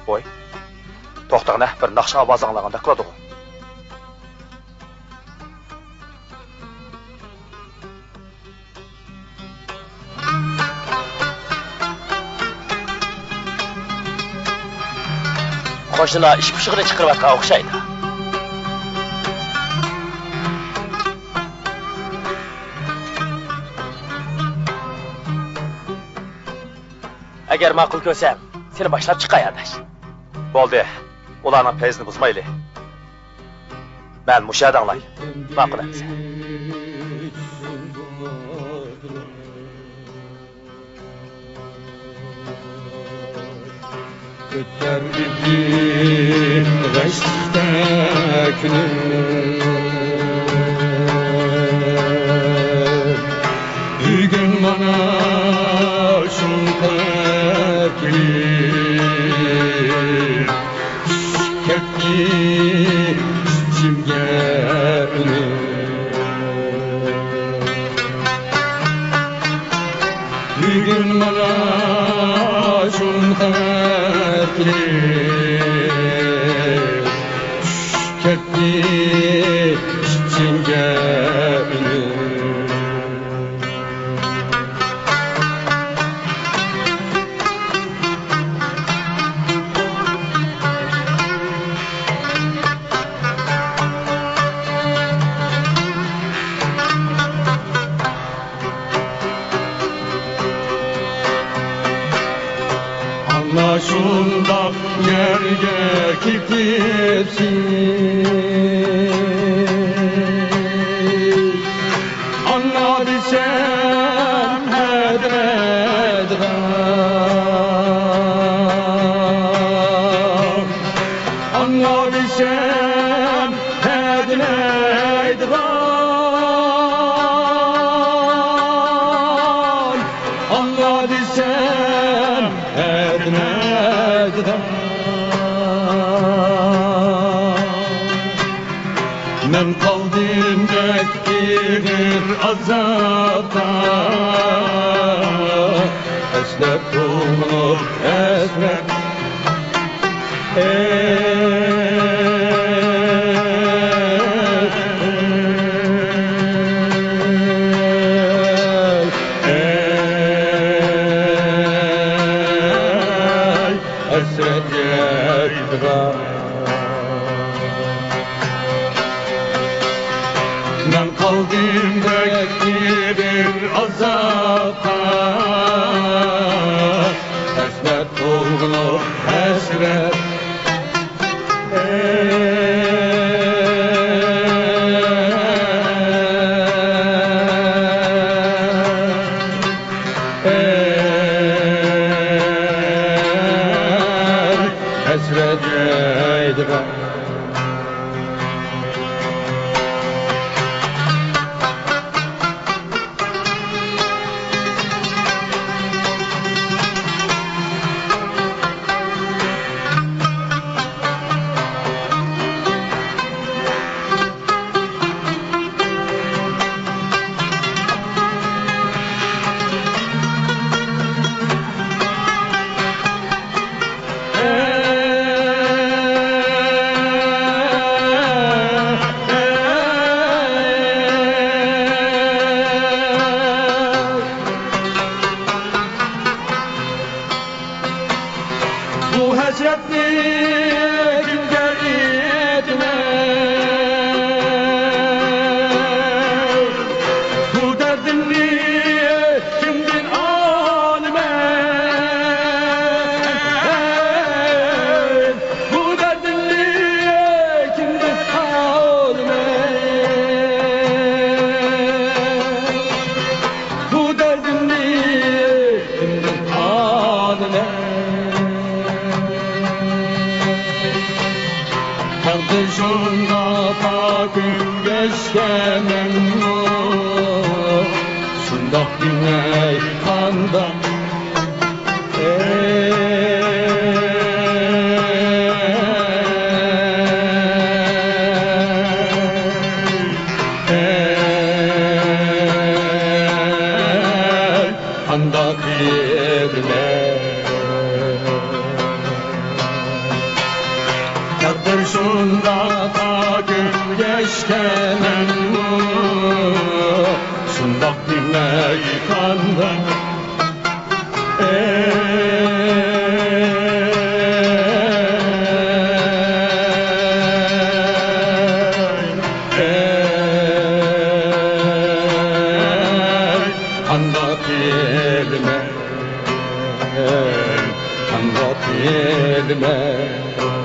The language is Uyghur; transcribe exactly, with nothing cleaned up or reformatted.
ۋوي، توختاڭە، بىر ناخشا ئاۋازى ئاڭلانغاندەك قىلىدىغۇ. قوشنىلار ئىش پۇشۇقىنى چىقىرىۋاتقان ئوخشايدۇ. ئەگەر ماقۇل كۆرسەم، سېنى باشلاپ چىقاي، ئاداش. بولدى، ئۇلارنىڭ پەيزىنى بۇزمايلى. مەن مۇشۇ يەردە ئاڭلاي. ماقۇل ئەمىسە. ئۆتەر ئىدى غەشلىكتە كۈنۈم. بۈگۈن مانا شۇنداق كېلىپ چۈشۈپ كەتتى ئىچىمگە ئۈنۈم. بۈگۈن مانا شۇنداق كېلىپ چۈشۈپ كەتتى ئىچىمگە ئۈنۈم. ئانا شۇنداق يەرگە كېتىپسىز. ئانا دېسەم ھەدىلەيدىغان. ئانا دېسەم ھەدىلەيدىغان، ئاللا دېسەم ھەدىلەيدىغان. مەن قالدىم بەك ئېغىر ئازابتا، ئەسلەپ تولۇپ ھەسرەت. ئەي، ئەي، ھەسرەت يەيدىغان. مەن قالدىم بەك ئېغىر ئازابقا، ھەسرەت تولغۇلۇق ھەسرەت. ھەسرەت يەيدىغان. بۇ ھەسرەتنى كىمگە ئېيتىمەن؟ بۇ دەردىمنى كىمدىن ئالىمەن؟ بۇ دەردىمنى كىمدىن ئالىمەن؟ بۇ دەردىمنى كىمدىن ئالىمەن؟ تەقدىر شۇنداق كۈنگەچكە مەنمۇ شۇنداق دېمەي قانداق؟ ئەي، ئەي، قانداق ئېيتىمەن؟ شۇنداق كۆپ كەچكەنمەنمۇ، شۇنداق دېمەي قانداق؟ ئەي، ئەي، قانداق دېمەي، قانداق دېمەي؟